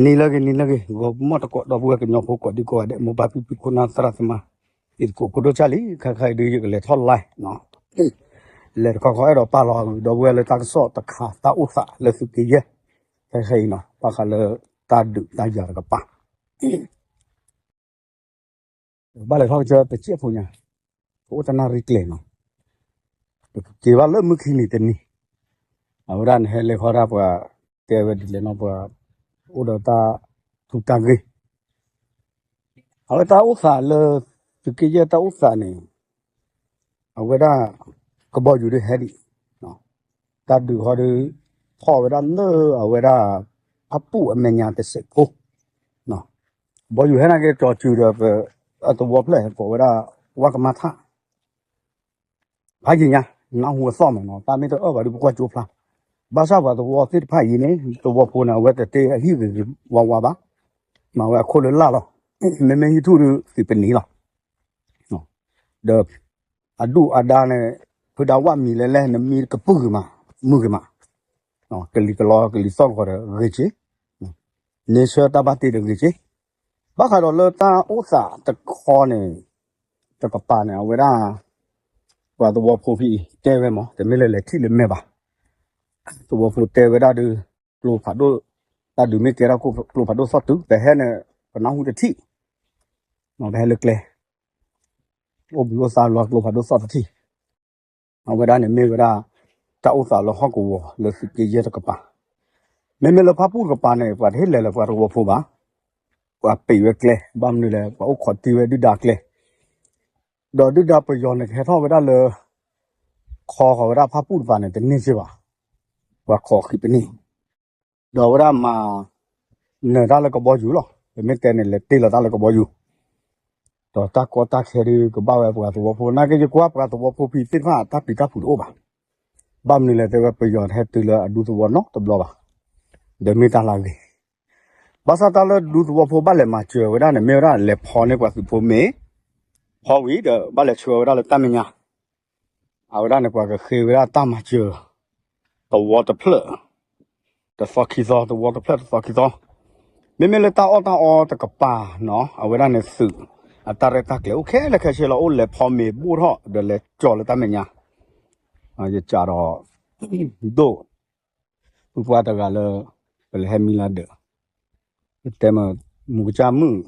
နံၤလၢအဂ့ၤ နံၤလၢအဂ့ၤ ဂီၤမုၢ်တကိး ဒီပုၢ်ဝဲၢ်ကညီဖိကိးဒံကိးဂၤဒဲး မိၢ်ပၢ်ဖံဖု ခိၣ်နၢ်သရၣ်သမါ သံသကိး ဖိဒိၣ်ဆၣ်လံ ခဲခါအံၤဒုး ယကလဲၤထီၣ် live နီၤ, လဲၤတခီခီအဲၣ်ဒိးပာ်လီၤအဂ့ၢ် ဒီပုၢ်ဝဲၢ်လၢတၢ်ကစီၣ်တခါ တၢ်အိၣ်သးလၢသုးက့ယဲၢ် ခဲခါအံၤနီၤ ဘၣ်ဃးလၢတၢ်ဒုးတၢ်ယၤတကပၤ ဘၣ်လဲၤထီၣ်ကစၢၢ်တစဲးဖိညါ, ပအိၣ်တနၣ်ရံၣ်ကျဲနီၤ, ပကက့ၤဘၣ်လၢမုၢ်ခံနံၤတနံၤ, အဝဲဒၣ်န့ၣ်ဟဲလဲၤခီဒၣ်ပှၤ တဲဝဲဒ်လဲၣ်နီၤ ပှၤအိၣ်ဒီးတၢ်ထူးတၢ်ဂ့ၢ်, အဝဲတၢ်အိၣ်သးလၢ သုးက့ယဲၢ်တၢ်အိၣ်သးန့ၣ် အဝဲဒၣ် ကဘီယူၤဒုးဟဲဒံး, တၢ်ဒုးဃီဒီး ဖီၣ်ဝဲဒၣ်လၢအဝဲဒၣ် ဖၣ်ပူၣ်အမဲာ်ညါတစဲးဖိ, ကဘီယူၤဟဲနာ်က့ၤကၠီၤစုၤဒီး အသဝီဖျၢၣ်ကိးဝဲဒၣ် ဝၣ်ကမါထၣ် ဖးယံာ်ညါ နၢ်ဟူအသီၣ်မးနီၤ တၢ်မ့ၢ်တအၢၣ်ဘၣ်ဒီးပကွၢ်ကၠိဖျါ, ဘၣ်ဆၣ်ပှၤသဝီသ့ၣ်တဖၣ်အံၤန့ၣ် သဝီဖိန့ၣ် အဝဲတတဲအဟံၣ်ဂ့ၤဂ့ၤဝါဝါဘၣ်, မၤဝဲအခိၣ်လၢလာ်လီၤ, မ့မ့ၢ်ဟံၣ်ထူၣ်ဒီးသုးပနံၤလီၤ, ဒီး အဒူၣ်အဒါန့ၣ် ဖုဒါဝၣ်မံၤလဲၣ်လဲၣ် နမံကပုၢ်ဂ့ၤမး မုာ်ဂ့ၤမး, ကလံၤကလီကလံၤသီၣ်ဂီၤဒီးဂ့ၤက့ၤ, န့ဆၢတၢ်ဘၣ်တ့ဒီးဂ့ၤက့ၤ, ဘၣ်ဃးဒီးလၢတၢ်အိၣ်သးတခီန့ၣ် တကပၤန့ၣ် အဝဲဒၣ် ပှၤသဝီဖိဖဲအံၤတဲဝဲမး တမ့ၢ်လၢလဲၤထံၣ်လၢမဲာ်ဘၣ်, သဝီဖိတဲဝဲဒၣ်ဒုး ကျိဖးဒိၣ် တၢ်ဒုးမ့ၢ်ကဲထီၣ်ကျိဖးဒိၣ်သီၣ်တုၤ ပဟဲန့ၣ် ပနၢ်ဟူတထံၣ်, ပဟဲလၢကျဲ အိၣ်ဘှံးအိၣ်သါလီၤကျိဖးဒိၣ်သီၣ်တထံၣ်, အဝဲဒၣ်န့ၣ်မ့ၢ်ဝဲဒၣ် တၢ်အိၣ်သးလၢဟီၣ်ကဝီၤလၢသုးက့ယဲၢ်တကပၤ, မ့မ့ၢ်လၢဖၣ်ပူၣ်တကပၤန့ၣ် ပှၤတဟ့ၣ်လဲၤလၢပှၤသဝီဖိဘၣ်, ပှၤပံးဝဲကျဲ ဘၣ်မနုၤလဲၣ် ပှၤအိၣ်ခိးတံၢ်ဝဲဒုၣ်ဒါကျဲ, ဒီးဒုၣ်ဒါပယီၤန့ၣ် ကဟဲထီၣ်ဝဲဒၣ်လၢ ခီဃီၤဝဲဒၣ်ဖၣ်ပူၣ်တကပၤန့ၣ် တန့ၢ်စ့ၢ်ဘၣ်, ပှၤခိးဃံးပန့ၢ် ဒီးအဝဲဒၣ်မၤ နၢၤတၢ်လၢကဘီယူၤလီၤ, ပမ့ၢ်တဲန့ၣ် လဲၤတ့ၢ်လီၤတၢ်လၢကဘီယူၤ, ဒီးတၢ်ကီတၢ်ခဲဒုးကဘၣ်ဝဲပှၤသဝီဖိ နာ်က့ယကွၢ်ပှၤသဝီဖိဖဲသ့ၣ်တဖၣ်တၢ်ပျံၤတၢ်ဖုးတအိၣ်ဘၣ်, ဘၣ်မနုၤလဲၣ်တဲဝဲပယီၤတဟဲတုၤလၢအဒူသဝီနီတဘျီဘၣ်, ဒီးမ့ၢ်တၢ်လၢအဂ့ၤ, ဘၣ်ဆၣ်တၢ်လၢဒူသဝီဖိဘၣ်လဲၤမၤစၢၤဝဲဒၣ်န့ၣ် မ့ၢ်ဝဲဒၣ်လဲၤဖီန့ၢ်ပှၤသုးဖိမ့ၤ, ဖီဝံၤဒီးဘၣ်လဲၤဆှၢဝဲဒၣ်လၢတၢ်မဲာ်ညါ အဝဲဒၣ်န့ၣ် ပှၤကဃ့ဝဲဒၣ်တၢ်မၤစၢၤ သဝီတဖျၢၣ် တသီခံသီ သဝီတဖျၢၣ်တသီခံသီ, မ့မ့ၢ်လၢတၢ်အီၣ်တၢ်အီတကပၤနီၤ အဝဲဒၣ်န့ၣ်သုး အတၢ်ရဲၣ်တၢ်ကျဲၤအိၣ်ခဲလၢာ်ခဲဆ့လီၤ အိၣ်လဲၤဖီမ့ၤဘိၣ်ထီၣ်ဒီးလဲၤကၠီၤလၢတၢ်မဲာ်ညါ, ယစးဒီး ဒိၣ် ဖုပှၢ်တဂၤလၢ ပလဲၤဟဲမံလၢဒၢး, တဲမ မူကစၢ်မုၣ်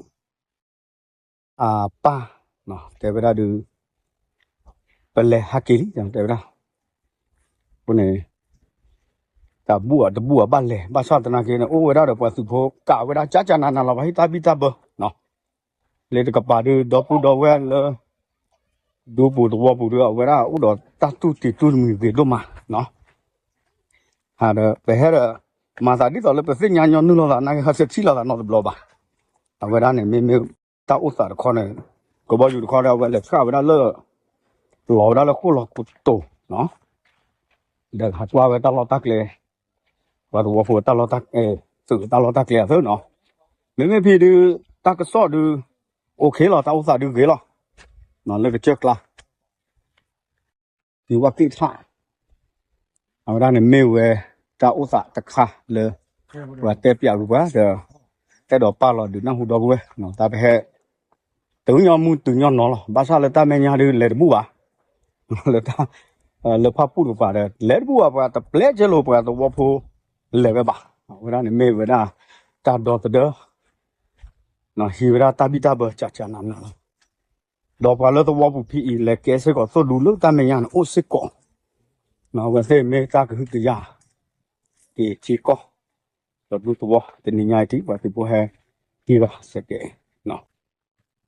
အပၢ် တဲဝဲဒၣ်ဒုး ပလဲၤဟးက့ၤလံ တဲဝဲဒၣ်, အဃိန့ၣ် တၢ်ဘူၣ်အတဘူၣ်အဘၣ်လဲၤ ဘၣ်ဆၣ်သနာ်က့န့ၣ် အိၣ်ဝဲဒၣ်ဒီးပှၤသုးဖိကးဝဲဒၣ် ကၠၢ်ကၠၢ်နးနးလီၤ ပှၤဟံးတၢ်ဘံၣ်တၢ်ဘၢ လၢတကပၤဒုး ဒီပုၢ်ဒီဝဲၢ်လၢ ဒူပူၤသဝီပူၤဒုး အဝဲဒၣ်အိၣ်ဒီးတၢ်တူၢ်တံၤတူၢ်တမံၤဂ့ၤဒိၣ်မး, ဟးဒီးပဟဲဒီး မၤသးဒ်သိးလၢပသ့ၣ်ညါညီနုၢ်လိာ်သး နာ်က့ဟဲဆၢထံၣ်လိာ်သးနီတဘျီဘၣ်, အဝဲဒၣ်န့ၣ် မ့မ့ၢ်တၢ်အိၣ်သးတခီန့ၣ် ကဘီယူၤတခီဒီး အဝဲလဲၤဃၣ်ဝဲဒၣ်လၢ လီၤဝဲဒၣ်လၢဃိၣ်လီၤကတိၤနီၤ, ဒီးဟးကွၢ်ဝဲတၢ်လီၢ်တၢ်ကျဲ ပှၤသဝီဖိတၢ်လီၢ်တၢ် သုးတၢ်လီၢ်တၢ်ကျဲအသးနီၤ, မ့မ့ၢ်ဖဲဒုး တၢ်ကစီၣ်ဒုး OK လီၤ တၢ်အိၣ်သးဒုးဂ့ၤလီၤ, လၢကစၢၢ်ကျါ ဖံဝၣ်က့ၣ်ထၣ် အဝဲဒၣ်န့ၣ်မ့ၢ်ဝဲ တၢ်အိၣ်သးတခါလၢ ပှၤတဲပၠးကွံာ်ပှၤဒီး အဲၣ်ဒိးပာ်လီၤဒုးနၢ်ဟူဒီပုၢ်ဝဲၢ် တၢ်ပဟဲ တုၤညီမူတုၤညီနီၤလီၤ ဘၣ်ဆၣ်လၢတၢ်မဲာ်ညါဒုးလဲၤတဘူၣ်ဘၣ်, လၢတၢ် လၢဖၣ်ပူၣ်တကပၤဒီး လဲၤတဘူၣ်ဘၣ် ပှၤတပျဲကဲလိာ်ပှၤသဝီဖိ လဲၤဝဲဘၣ်, အဝဲဒၣ်န့ၣ်မ့ၢ်ဝဲဒၣ် တၢ်ဒီသဒၢ ဟံးဝဲဒၣ်တၢ်ဘံၣ်တၢ်ဘၢကၠးကၠးနးနးလီၤ, ဒီးပှၤလၢသဝီပူၤဖဲအံၤ လဲၤကဲစ့ၢ်ကီးသိၣ်ဒူလၢတၢ်မဲာ်ညါန့ၣ် အိၣ်စ့ၢ်ကီး, အဝဲသ့ၣ်မ့ၢ်တၢ်ကဟုကယာ် က့ၤထံကီၢ် ဒီးဒူသဝီ တနံၤညါအံၤထံၣ် ပှၤသုးဖိဟဲ ဟံးဂၤစဲးကဲး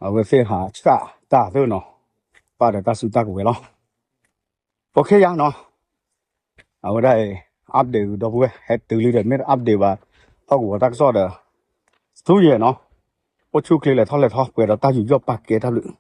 အဝဲသ့ၣ်ဟးဆှၣ်တၢ်သ့ၣ်နီၤ ပာ်ဒီးတၢ်စုတၢ်ကဝဲၤလီၤ, အိၣ်ခ့ယါနီၤ အဝဲဒၣ်အံၤ update ဒီပုၢ်ဝဲၢ် ဟဲတုၤလံဒီး မ့ၢ်တ update ဘၣ် ဟီၣ်ကဝီၤတၢ်ကစီၣ်ဒီး သူယဲၢ်နီၤ အိၣ်ဆူၣ်ချ့လဲၤထီၣ်လဲၤထီ ပှဲၤဒီးတၢ်ယူးယီၣ်ပာ်ကဲတၢ်ဘျုး